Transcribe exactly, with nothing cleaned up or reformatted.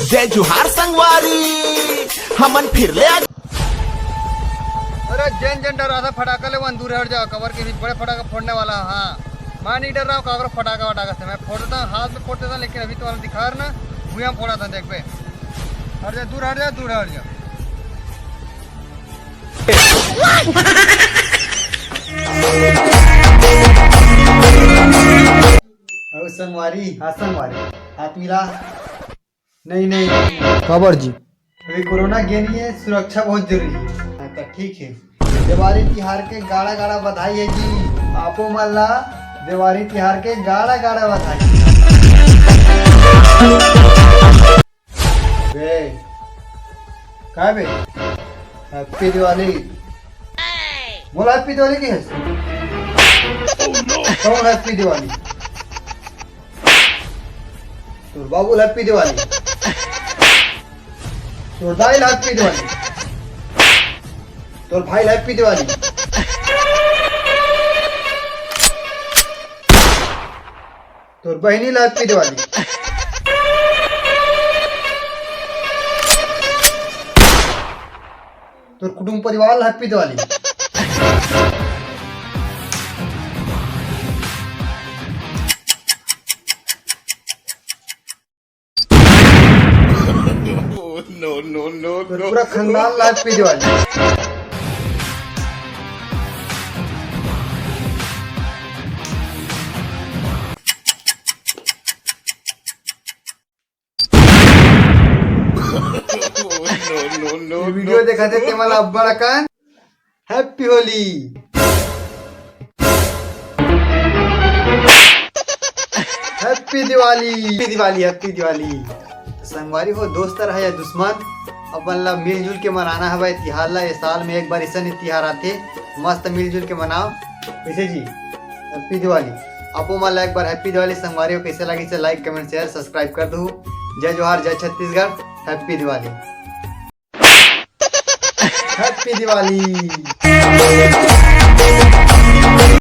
जय जोहार संगवारी, हमन फिर ले आ अरे जेन जेन डराथा फटाका ले, वहां दूर हट जाओ, काबर के भी बड़े फटाका फोड़ने वाला। हाँ, मैं नहीं डर रहा हूँ काबर फटाका वटाका से, मैं फोड़ देता हूँ, हाथ में फोड़ देता हूँ, लेकिन अभी तुम्हारा दिखा रहा ना, भुइयां फोड़ा था, देख बे। हट जा, दूर हट जा, दूर हट जा। अरे संगवारी, हाँ संगवारी, हाथ मिला। नहीं, नहीं। काबर जी? अभी कोरोना गे नहीं है, सुरक्षा बहुत जरूरी है। हाँ, तो ठीक है। देवारी तिहार के गाड़ा गाड़ा बधाई है जी। आपो मन ला देवारी तिहार के गाड़ा गाड़ा बधाई। बे, का बे? हैप्पी दिवाली। बोला हैप्पी दिवाली की है? कौन हैप्पी दिवाली? तोर बाबू ल हैप्पी दिवाली, तोर दाई ल हैप्पी दिवाली, तोर भाई ल हैप्पी दिवाली, तोर बहिनी ल हैप्पी दिवाली, तोर कुटुंब परिवार ल happy Diwali. No, no, no, तोर no। पूरा खानदान ल happy Diwali. No, no, no, ये वीडियो देखा थे, तेमन ला अब्बड़ अकन happy Holi, happy Diwali, happy Diwali, happy Diwali. तो संगवारी हो, दोस्त रहे या दुश्मन, अपन ला मिलजुल के मनाना हवय तिहार ला। ये साल में एक बार ऐसा तिहार आथे, मस्त मिलजुल के मनाओ। कैसे जी? हैप्पी दिवाली। आपो मन ला एक बार हैप्पी दिवाली संगवारी हो। कैसे लगिस हे, लाइक, कमेंट, शेयर, सब्सक्राइब कर दू। जय जोहार, जय छत्तीसगढ़, हैप्पी दिवाली। हैप्पी दिवाली।